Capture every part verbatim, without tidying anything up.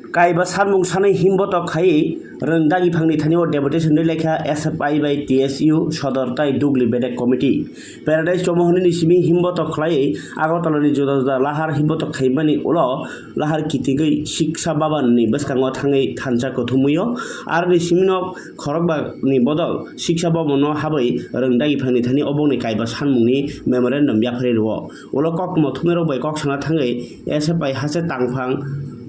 Kaiba sanmung sanwi himbotok khai rwng dagi phangni thani o deputation rwi laikha S F I bai T S U sodor tai Dugli bedek committee. Paradise Chomohoni ni simi himbotok khlaiwi Agartala ni juda juda lahar himbotok khaimani ulo lahar kitigwi Siksa Bhavan ni bwskango thangwi thansa kuthumwi o. Aroni simino khorokba ni bodol Siksa Bhavan no habwi rwng dagi phangni thani obokni kaiba sanmung ni memorandum yapharwi rwo. Ulo kokmo thumnairok bai kok sana thangwi S F I haste tangphang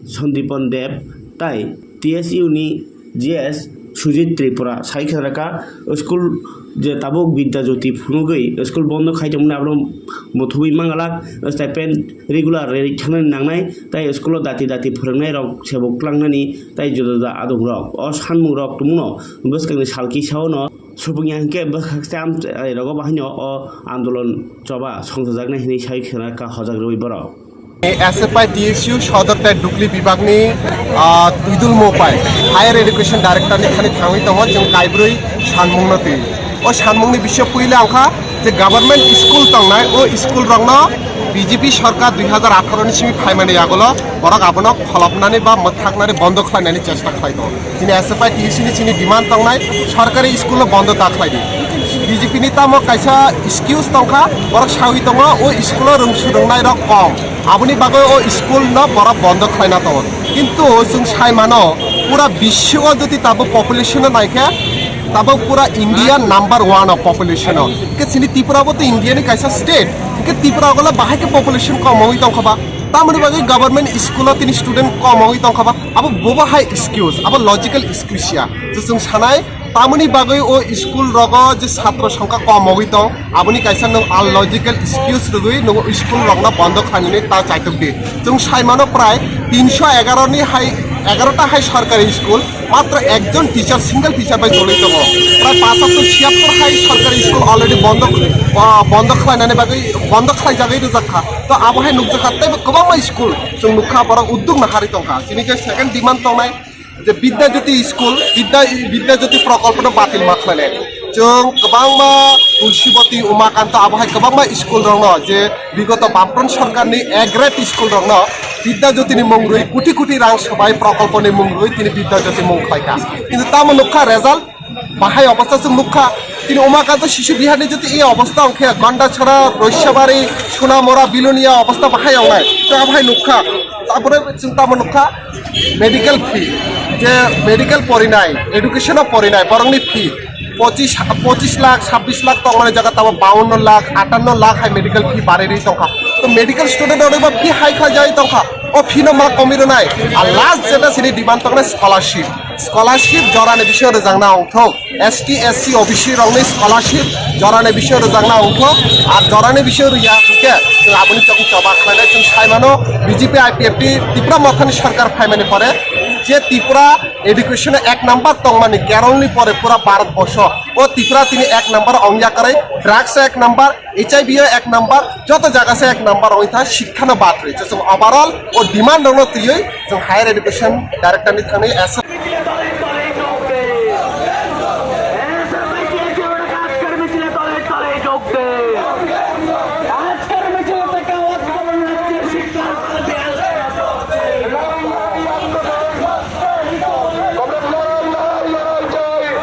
Sandipan Deb tai T S U ni G S Sujit Tripura sai khe raka school je tabuk Bidya Jyoti phunugwi school bondo khai tongmani abo muthubwi mangalak stipend regular rwi thangnani nangnai tai school o dati dati phwrwngnairok sebuk tlangnani tai juda juda adongrok o sanmungrok tongmano bwskangni salki saono. Supung ya hwnkhe bwkhakste amchai rogo bahaino o andolon choba songchajaknai hinwi sai khwna ka hojak rwui borok. S F I T S U sodor tai Dugli bibagni, ah, Twidul Mopai higher education director ni thani thangwi tongo chwng kaibrwi sanmungno twi. O sanmungni bisingo puila wngkha je government school tongnai o school rokno B J P sorkar dui hazar atharo ni simi phaimani yagulo borok abono kholopnani ba mwthaknani bondo khlainani chesta khlai tongo. Chini S F I T S U ni chini demand tongnai, sorkari school no bondo ta khlai di. B J P ni tamo kaisa excuse tongkha, borok sawi tongo, o school o rwng swrwngnairok kom, aboni bagwi o school no borok bondo khlaina tongo. Kintu chwng sai mano, pura biswo jodi tabo population no naikhe, tabo pura India number one o population o. Hwnkhe chini Tripura bo to India ni kaisa state, hwnkhe Tripura o bahai khe population kom wngwi tongkha ba? Tamoni bagwi government school o tini student kom wngwi tongkha ba? Abo bobo hai excuse, abo logical excuse ya. Je chwng sanai, tamoni bagwi o school rogo je satro songkha kom wngwi tong, aboni kaisa nwng unlogical excuse rwgwi nwng o school rokno bondo khlainani ta chaitok di. Chwng sai mano prai tinso egaroh ni hai, egaroh ta hai sorkari school, matro ekjon teacher, single teacher bai choli tongo. Prai pachasho chiyattor hai sorkari school already bondo, ah, bondo khlainani bagwi, bondo khlaijagwi rwjak kha. To abo hai nukjakha, teibo kwbangma school chwng nukha, borok uddog naharwi tongkha. Chini je second demand tongnai je Bidya Jyoti school, Bidya, Bidya Jyoti prokolpo no batil ma khlainai. Chwng kwbangma Tulsibati, Umakanto, abo hai kwbangma school rokno je bigoto Bamfront sorkarni A grade school rokno Bidya Jyoti ni mung rwi koti koti rang swbai prokolpo ni mung rwi tini Bidya Jyoti mung khlaikha. Kintu tamo nukha result, bahai obostha chwng nukha. Tini Umakanto Shishu Biharni jodi ei obostha wngkhe, Gondachara, Roisabari, Sonamura, Bilonia obostha bahai wngnai. Chwng bahai nukha. Tapore chwng tamo nukha, medical fee, je medical porinai, education o porinai, borokni fee pochis, pochis lakh, sabbish lakh tongmani jaga tamo bawanno lakh, atanno lakh hai medical fee barwi rwi tongkha. To medical student rokni bo fee hai khlai jagwi tongkha. O fee no ma komi rwnai. Ar last jeta chini demand tongnai scholarship. Scholarship jorani bisingo rwjakna ongthok, S T, S C, O B C rokni scholarship jorani bisingo rwjakna ongthok, ar jorani bisingo rwya hwnkhe chwng aboni chokni choba khlainai. Chwng sai mano, B J P I P F T Tipra Mothani sorkar phaimani pore je Tripura education-o ek number tongmani, Keralni pore pura Bharat borsho o Tripura tini ek number ongya kwrwi, drugs-o ek number, H I V-o ek number, joto jaga se ek number wngwi tha, shikkha no bad rwi. Chwng overall o demand rokno twiwi chwng higher education director ni thangwi S F